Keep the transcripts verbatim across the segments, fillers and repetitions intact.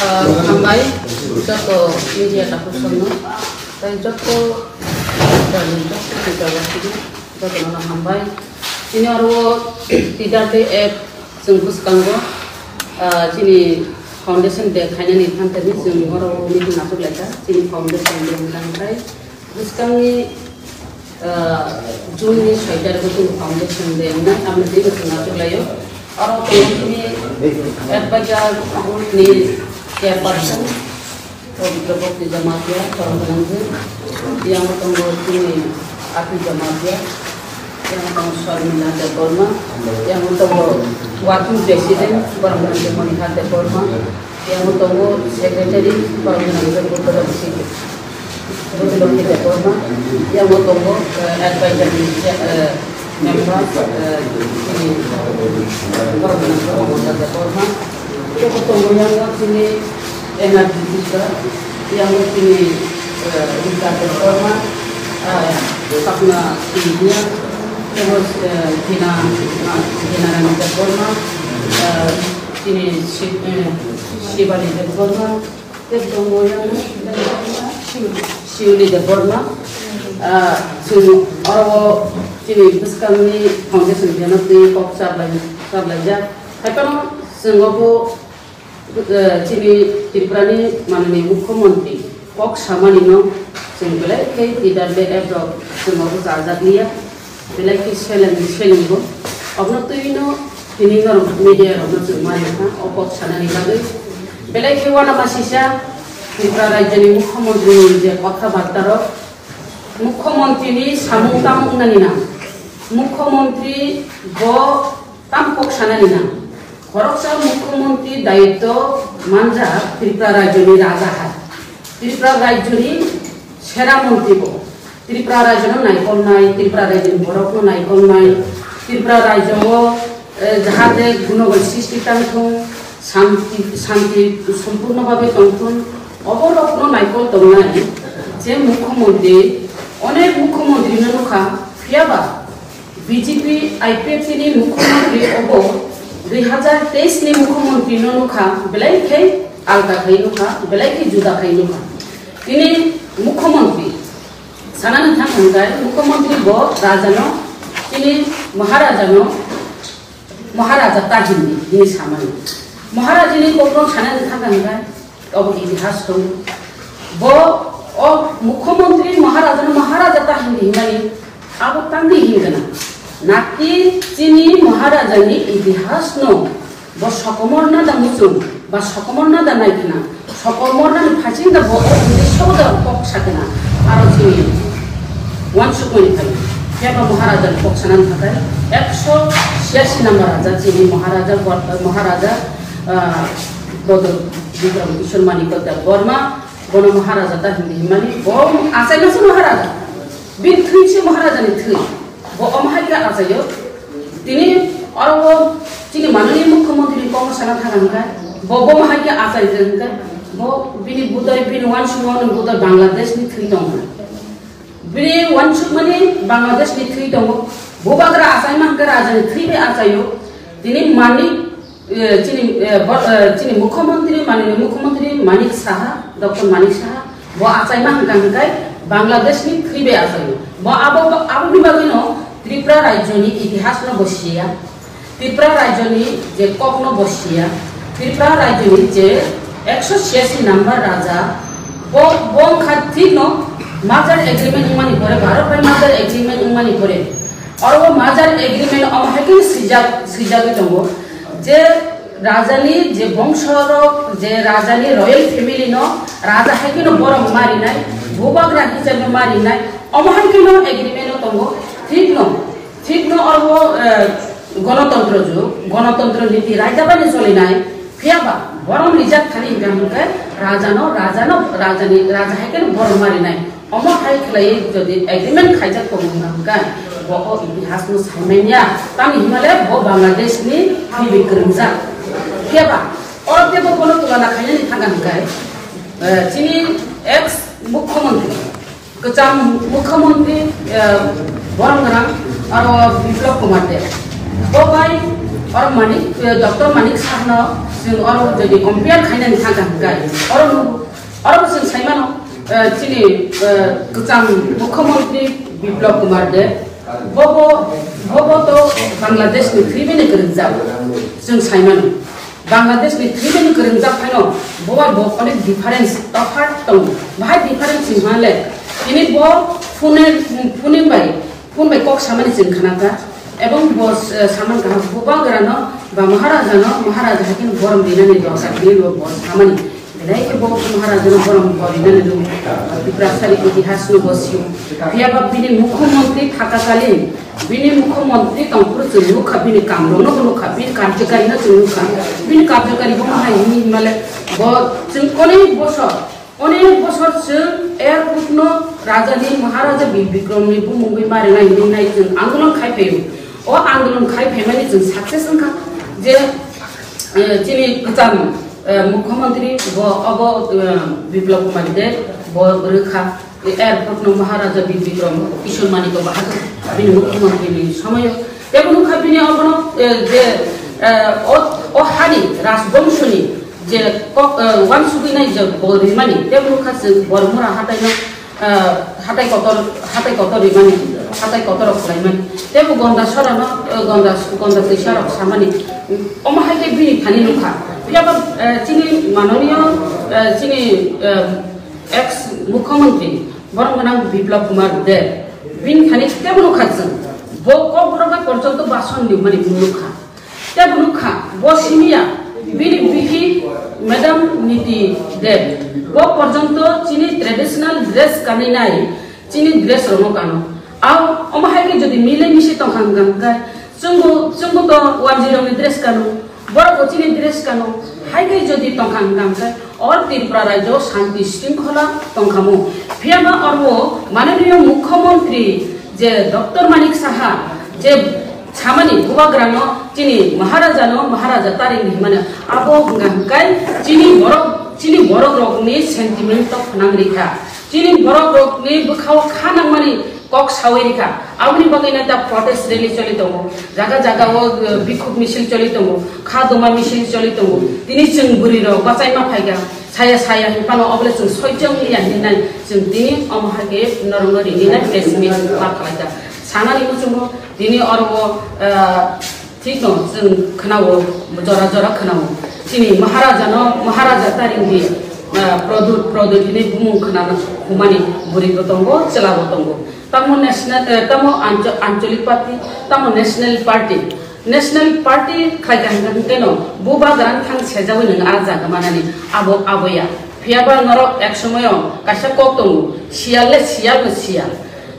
Hambai, joto media takhuk songno, tei joto, joto media wasino, jotono hambai. Chini oro Teacher Day app chwng bwskango, ah, chini Foundation Day khainani thanthani chwng oro meeting achuk laikha, chini Foundation Day hwnkhai. Bwskangni, ah, June ni soi tarikh o chini foundation day wngnai, aboni twi bo chwng achuk laio. Oro tongo chini advisor board ni chairperson, Pabitra Bhakti Jamatia, Chorong Gwnangwi. Yang tongo chini Ati Jamatia, yang tongo Sharmila Debbarma, yang tongo working president, Chorong Gwnangwi Monika Debbarma, yang tongo secretary, Chorong Gwnangwi Buddha Bhakti. Bhutulokhi Debbarma, yang tongo, eh, advisor ni, eh, member, eh, chini, eh, Mamata Debbarma, yang tongo yang chini N R D T ka, yang chini, eh, Rita Debbarma, eh, Sapna India, yang, eh, Dina, Dina Rani Debbarma, eh, chini Shi-, eh, Shivani Debbarma, Tei tongo yang Shiuli Debbarma. Ah, chwng oro chini bwskangni foundation day no twi kok chaplai, chaplaijak. Haiphano chwng obo, eh, chini Tripurani manani Mukhyamantri kok samani no chwng belai khe Teacher Day app rok chwng obo chajakliya. Belai khe seleng, selengo. Obono twino tini norok media rokno chwng maya kha, o kok sanani bagwi. Belai khe uanama sisa Tripura rajyoni Mukhyamantri ni je kotha barta rok, Mukhyamantri ni samung tamo wngnani nang. Mukhyamantri bo Tam kok sanani nang. Khoroksa Mukhyamantri dayitw manjak Tripura rajyoni raja hai. Tripura rajyoni sera mantri bo. Tripura rajyono naikolnai, Tripura rajyoni borokno naikolnai, Tripura rajyo o, eh, jahate gunogon sristi tangthung, santi, santi sompurno bhabe tongthung, oborokno naikol tongnai je Mukhyamantri, onek Mukhyamantri no nukha, phiyaba B J P I P F T ni Mukhyamantri obo dui hazar teis ni Mukhyamantri no nukha, belai khe alda khai nukha, belai khe juda khai nukha. Tini Mukhyamantri sanani thang hwnkhai Mukhyamantri bo raja no, tini Maharaja no, Maharaja ta hindi hini samani. Maharaja ni kokno sanani thang hwnkhai Obo itihas tongo. Bo o Mukhyamantri Maharaja no Maharaja ta hindi himani abo tangdi hingana. Naki chini Maharaja ni itihas no bo sokomor nada muchung ba sokomor nada naikhna sokomor nani phasing da bo o hindi soda kok sakna aro chini Wansukmani phai. Phiya ba Maharaja ni kok sanani thakai ekso chiyasi number raja chini Maharaja, Maharaja, ah, Bodol Bikram Kishore Manikya Debbarma, bono Maharaja ta hindi himani, bo achaima se Maharaja. Bini thwi se Maharaja ni thwi. Bo omo hai khe achaio. Tini oro chini manani Mukhyamantri ni kok sana thang hwnkhe, bo, bo omo hai khe achaijak hwnkhe, bo bini budai, bini wansukmani budai Bangladesh ni thwi tong hwnwi. Bini wansukmani Bangladesh ni thwi tongo. Bubagra achaima hwnkhe raja ni thwi bai achaio. Tini Manik, eh, chini, eh, bo, eh, chini Mukhyamantri, Manik, Mukhyamantri Manik Saha, Doctor Manik Saha, bo achaima hwnkha hwnkhe Bangladesh ni thwi bai achaio. Bo abo, abo ni bagwino Tripura rajyo ni itihas no bo siya. Tripura rajyoni je kokno bo siya, Tripura rajyoni je ekso chiyasi number raja, bo, bo wngkha thikno merger agreement wngmani pore, Bharat bai merger agreement wngmani pore, oro bo merger agreement omo hai khe swijak, swijagwi tongo je rajani je bongsorok, je rajani royal family no raja hai kheno borok marinai, bubagra hisabe marinai, omo hai kheno agreement o tongo, thikno. Thikno oro, eh, gonotontro jug, gonotontro niti raidabani cholinai, phiyaba borom rijak thani hingka hingke rajano, rajano, rajani, raja hai khe borom marinai. Omo hai khlaiwi jodi agreement khaijak tongo hingka hingke bo o itihasno saimanya, tamni himale bo Bangladesh ni thwibi kwrwngjak. Phiyaba oro teibo bono tulana khainani thangka hingke, eh, chini ex mukhyamantri, kwcham mukhyamantri, eh, borom gwnang aro Biplab Kumar Deb. Bo bai oro Manik, eh, Doctor Manik Sahno Chwng oro jodi compare khainani thangkha hwnkhe, oro, oro bo chwng sai mano, eh, chini, eh, kwcham Mukhyamantri Biplab Kumar Deb, bo, bo, bo, bo to Bangladesh ni thwi bini kwrwngjak, chwng sai mano. Bangladesh ni thwi bini kwrwngjak phaino bo bai bo onek difference, tophat tongo. Bahai difference hwnmale, tini bo phone, phone bai Phone bai kok samani chwng khnakha, ebong bo, eh, saman kaham, bubagrano ba Maharajano, Maharaja hai kheno borom rinani dorkar hinwi bo, bo samani. Belai khe bo Maharajano borom bo rinani rw, Tiprasani itihasno bo sio. Phiyaba bini Mukhyamantri thakakalin, bini Mukhyamantri tongphuru chwng nukha, bini kamrokno bo nukha, bini karjokarino chwng nukha. Bini karjokari bo ma hai hwnwi hinmale bo chwng onek bosor Onek bosor chwng airport no Raja ni Maharaja Bir Bikram ni bumung bai ma rwnai hinwi nai chwng andolon khai phaio. O andolon khai phaimani chwng success wngkha je, eh, chini kwcham, eh, Mukhyamantri bo obo, eh, Biplab Kumar Deb bo rwkha. Airport no Maharaja Bir Bikram Kishore Manik Bahadur bini Mukhyamantri ni somoyo. Tebo nukha bini obono, eh, je, eh, o, o hani Rajbongshoni je kok, eh, uansugwi nai je bo rimani, tebo nukha chwng Bormura hataino, eh, hatai kotor, hatai kotor rimani, hatai kotor rok khlaimani. Tebo Gonda sorano, eh, Gonda, Gonda twisa rok samani. Omo hai khe bini thani nukha. Phiyaba, eh, chini manoniyo, eh, chini, eh, ex Mukhyamantri borom gwnang Biplab Kumar Deb, bini thani tebo nukha chwng. Bo kokborok bai porjonto bason rimani nukha. Tebo nukha, bo simiya, bini bihi Madam Niti Deb, bo porjonto chini traditional dress kanwi nai, chini dress rokno kano. Ao, omo hai khe jodi mile misi tongkha hwnkha hwnkhe, chwngbo, chwngbo to wanjwi rokni dress kano, borok bo chini dress kano, hai khe jodi tongkha hwnkha hwnkhe, or Tripura rajyo shanti shringkhola tongkhamu. Phiyaba orbo mananiyo Mukhyamantri je Doctor Manik Saha je samani bubagrano chini Maharajano Maharaja taring hinmani abo hwnkha hwnkhe chini borok, chini borok rokni sentiment to khwnang rikha. Chini borok rokni bwkhao kha nangmani kok sawi rikha. Aboni bagwi no ta protest rally choli tongo. Jaga jaga o, eh, bikhuk misil choli tongo. Kha doma misil choli tongo. Tini chwng bwrwi rok bachai ma phaikha. Saya saya hinphano obole chwng soi chwng liya hinwi nai. Chwng tini omo hai khe norokno rini nai press meet ma khlaikha. Sanani muchungo tini oro o, eh, Thikno chwng khwnao, jora jora khwnao. Chini Maharajano, Maharaja taringdi, ah, Pradyut, Pradyut hinwi bumung khwnana humani bwrwi bo tongo, chwla bo tongo. Tamo national, eh, tamo ancho-, ancholik party, tamo national party. National party khlaikha hwnkhe no bubagrani thang sejawi nwng ah jaga manani abo, aboya. Phiyaba norok ek somoyo kaisa kok tongo, siyal le siyal no siyal.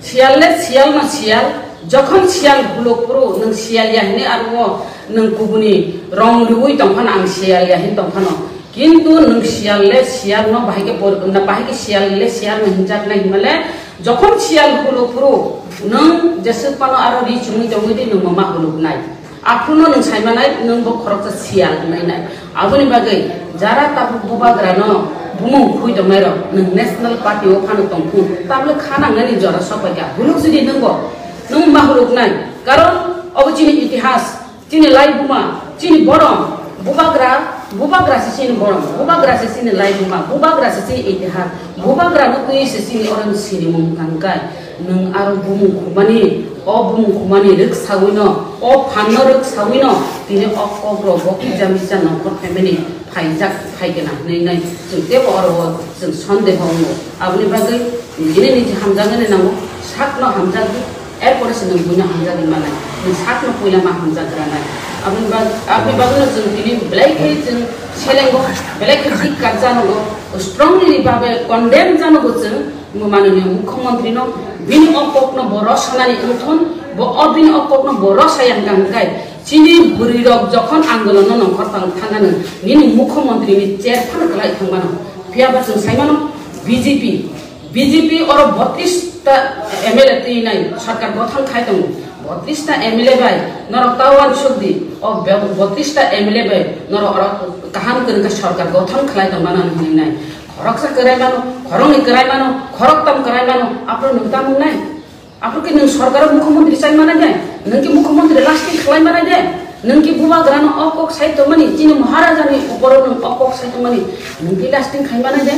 Siyal le siyal no siyal, jokhon siyal huluk phuru nwng siyal ya hinwi aro nwng kubuni rong riwi tongphano ang siyal ya hin tongphano. Kintu nwng siyal le siyal no bahai khe por-, na bahai khe siyal le siyal no hinjak nai hinmale, jokhon siyal huluk phuru nwng jeswk phano aro ri chumui tongwi di nwng ma huluk nai. Aphuru no nwng sai manai, nwng bo khoroksa siyal wngnai nai. Aboni bagwi jara tabuk bubagra no bumung khui tongnai rok, nwng national party o phano tong phung, tabole kha nangnani jora sok pai kha. Huluk jodi nwng bo, nwng ma huluk nai. Karon obo chini itihas, chini laibuma, chini borom, bubagra, bubagra se chini borom, bubagra se chini laibuma, bubagra se chini itihas, bubagra no twi se chini oro ni sinimung tangkai. Nwng aro bumung khumani, o bumung khumani rwk sawino, o phanno rwk sawino, tini o kokrok bo kisa misa nongkhor family phaijak phaigena hwnwi nai chwng teibo oro o chwng sondeho wngo. Aboni bagwi nini niji hamjaknani nango, sakno hamjakdi, erpore se nwng buino hamjagwi manai, nwng sakno puila ma hamjak granai. Aboni bag-, aboni bagwino chwng tini belai khe chwng selengo, belai khe dik kak janogo, strongly babe condemn janogo chwng. Mananiya Mukhyamantri no bini o kok no bo rw sanani wngthon, bo o bini o kok no bo rw saya hwnkha hwnkhe chini bwrwi rok jokhon andolon no nongkhor tang thangano nini Mukhyamantri ni chair phano kwlai thangmano. Phiya ba chwng saimano B J P, B J P oro botris ta M L A twi nai sarkar gothon khai tongo. Botris ta M L A bai norok ta uansuk di, o be-, botris ta M L A bai norok oro kaham kwrwngkha sarkar gothon khlai tongmano hinwi nai. Khoroksa kwrai mano, khoroknwi kwrai mano, khoroktam kwrai mano, aphuru nwng tamo wngnai? Aphuru khe nwng sorkaro mukhyamantri chai manai de? Nwng khe mukhyamantri lasting khlai manai de? Nwng ki bubagrano o kok sai tongmani, chini Maharajani uporo nwng o kok sai tongmani, nwng ki lasting khai mano de?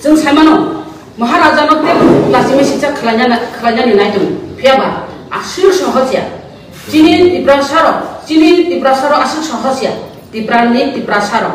Chwng sai mano, Maharajano tei lachimai sijak khlaina-, khlainani nai tongo. Phiya ba aswk sohos ya. Chini Tiprasarok, chini Tiprasarok aswk sohos ya. Tiprani Tiprasarok.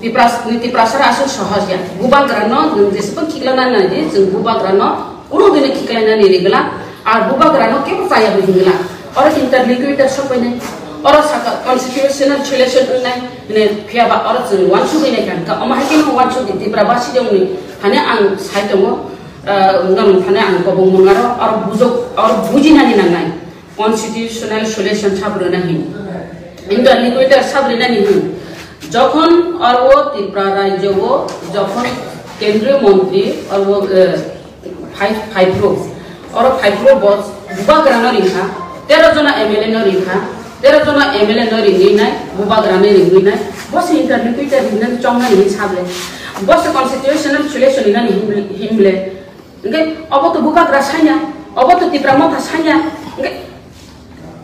Tipras-, ni Tiprasarok aswk sohos ya. Bubagrano nwng jeswk khiklana nai di, chwng bubagrano Kunu dini khiklainani rigla, ar bubagrano kebo chaya bo hingla. Oro interlocutor sokbainai. Oro saka constitutional solution wngnai, hwnwi phiya ba oro chwng uansugwi nai kha. Omo hai kheno uansugwi Tipra basi dongni thani ang sai tongo, ah, wngmani thani ang kobong mwnaro, oro bujok, oro bujinani nangnai. Constitutional solution sabrina hin. Interlocutor sabrinani hin. Jokhon oro Tipra rajyo o, jokhon kendriyo montri oro, eh, Phai-, phaipro. Oro phaipro bo bubagrano ringkha, tero jona M L A no ringkha, tero jona M L A no ringwi nai, bubagrano ringwi nai. Bo se interlocutor ringnani chongnani hin sable. Bo se constitutional solution ringnani himle, himle. Hingke obo to bubagra sanya, obo to Tipra motha sanya. Hingke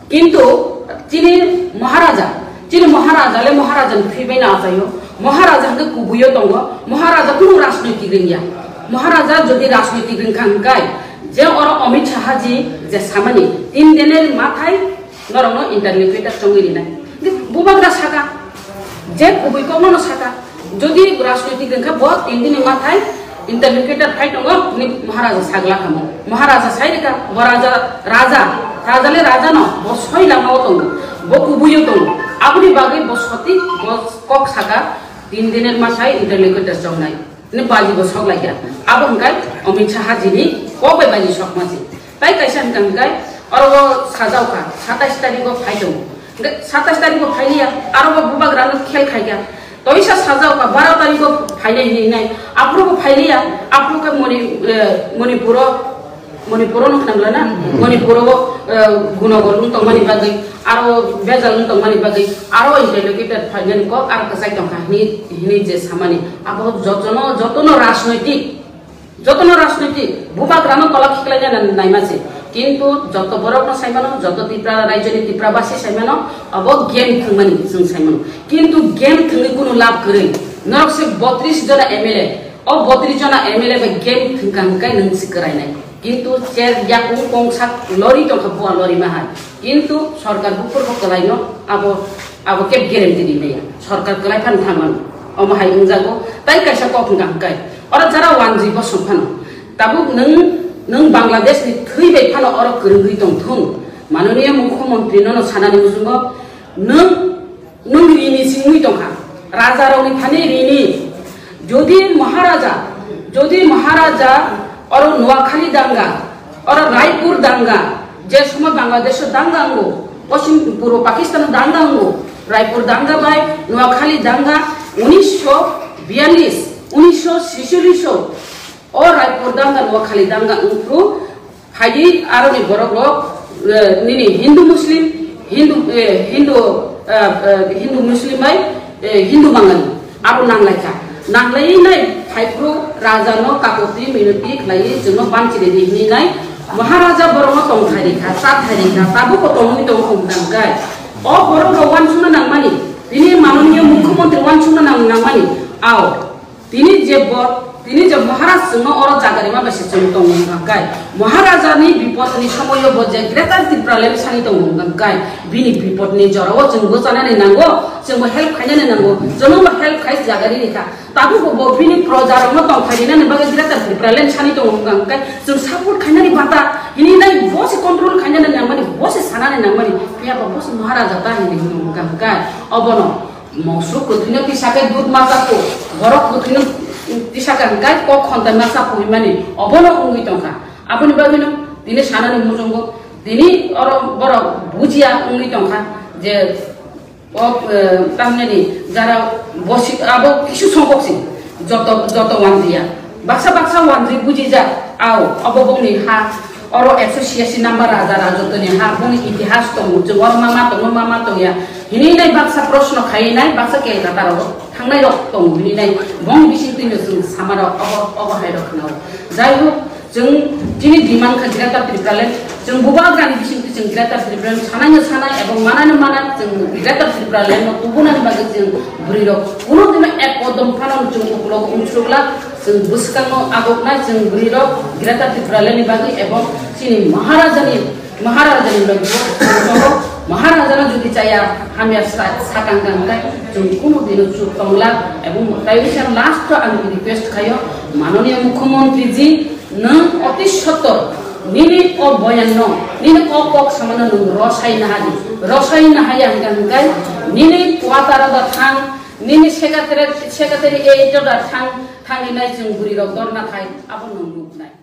Kintu chini Maharaja, chini Maharaja le Maharaja ni thwi bai no achaio. Maharaja hwnkhe kubuio tongo. Maharaja kunu rajnoitik ringya. Maharaja jodi rajnoitik ringkha hwnkhe, je oro Amit Shah ji je samani, tin diner mathai norokno interlocutor chongwi rinai. Bubagra saka, je kubui kokno no saka. Jodi rajnoitik wngkha bo tin dini mathai interlocutor phai tongo, ni Maharaja sagla kamo. Maharaja sai rika, bo raja, raja, raja le raja no, bo soi lama o tongo, bo kubuio tongo. Aboni bagwi bo soti, bo kok saka, tin dini mathai interlocutor chongnai. Ni baji bo sok laikya. Abo hwnkhe Amit Shah jini kok bai baji sok masi. Tai kaisa hwnkha hwnkhe oro bo sajao kha, satais tarikh o phai tongo. Hwnkhe satais tarikh o phai liya, aro bo bubagra no khel khai kha. Toisa sajao kha, baro tarikh o phai nai hinwi nai. Aphuru bo phai liya, aphuru khe Moni-, eh, Manipur o, Manipur o no khna bwla na? Hmm. Manipur o, eh, gunogol wng tongmani bagwi, aro bejal wng tongmani bagwi, aro interlocutor phai nani kok aro kwchai tong kha hinwi, hinwi je samani. Abo jotono, jotono rajnoitik Jotono rajnoitik bubagrano tola khiklaina naima se, kintu joto borokno saimano, joto Tipra raijo ni Tipra basi saimano, abo game thwngmani chwng saimano. Kintu game thwngwi kunu lab kwrwi. Norok se botris jona M L A, o botris jona M L A bai game thwngkha hwnkhe nwng se kwrainai. Kintu cher yakung kongsak lori tongkha bua lori ma hai. Kintu sorkar buphur bo kwlaino abo, abo khe guarantee rimaya. Sorkar kwlai phano thangmano. Omo hai wngjago. Tai kaisa kok hwnkha hwnkhe. Oro jara wanjwi bosong phano. Tabuk nwng, nwng Bangladesh ni thwi bai phano oro kwrwngwi tong thung. Manoniya Mukhyamantri nono sanani muchungo nwng, nwng rini singwi tongkha. Raja rokni thani rini. Jodi Maharaja, jodi Maharaja oro Noakhali danga, oro Raipur danga, je somoy Bangladesh o danga wngo, Poschim Purbo Pakistan o danga wngo, Raipur danga bai Noakhali danga unisho biyalis, unisho sisholis o, o Raipur danga Noakhali danga wngphru, phaidi aroni borok rok, eh, nini Hindu Muslim, Hindu, eh, Hindu, eh, eh, Hindu Muslim bai, eh, Hindu Bangali. Abo nanglaikha. Nanglai nai phaiphru raja no kapoti minoti khlai chwngno banchi redi hinwi nai Maharaja borokno tongthai rikha, chathai rikha, tabukbo tongwi tongo hwnka hwnkhe. O borok rok uansukna nangmani, tini manoniya Mukhyamantri uansukna nang-, nangmani, ao. Tini je bo, tini je Maharaj chwngno oro jaga rima bai se chwng tongo hwnka hwnkhe, Maharaja ni bipod ni somoyo bo je Greater Tipraland sani tongo hwnka hwnkhe, bini bipod ni jora o chwng bwchanani nango, chwng bo help khainani nango, chwng bo help khai jaga ri rikha. Tabuk bo bini proja rokno tongthai rinani bagwi Greater Tipraland sani tongo hwnka hwnkhe, chwng support khainani bata hini nai bo se control khainani nangmani, bo se sanani nangmani, phiya ba bo se Maharaja ta hini hwnka hwnkhe, obono Mosuk kwthwino tisa khe dud ma chapo, borok kwthwino tisa khe hwnkhe kok khonthai ma chapo hinmani obono wngwi tongkha. Aboni bagwino tini sanani muchungo tini oro borok bujiya wngwi tongkha je o, eh, tamnani jara bosi abo kisu songkok si joto, joto wanjiya. Baksa baksa wanjwi bujijak, ao, obo bongni ha, oro ekso siasi number raja rajotwni ha, bongni itihas tongo, chwng oro ma ma tongo, ma ma tongya. Hini nai baksa proshno khai nai, baksa Kolkata rogo thangnai rok tongo, hini nai bong bising twino chwng sama rok, obo, obo hai rok khna o. Jai hok, chwng chini demand kha Greater Tipraland, Chwng bubagrani bisingtwi chwng Greater Tripura sanai no sanai ebong manai no mana, chwng Greater Tripura land no kubunani bagwi chwng bwrwi rok kuno dino ek kodom phano chwng ukulogo umsrukla, chwng bwskango agoknai chwng bwrwi rok Greater Tripura land ni bagwi ebong chini Maharaja ni, Maharaja ni bagwi bo chwng tongo. Maharaja no jodi chaya hamya sa-, sakang kang khe chwng kuno dino chuk tongla ebong tai wngkha last o ang request khayo Mananiya Mukhyamantri ji, nwng oti sotor nini o boyan no, nini o kok samano nwng rosai nahadi, rosai nahaya hingka hingkai nini quarter da thang, nini secretary, secretary eight da thang, thangni nai chwng bwrwi rok dorna khai abo nwng nuknai.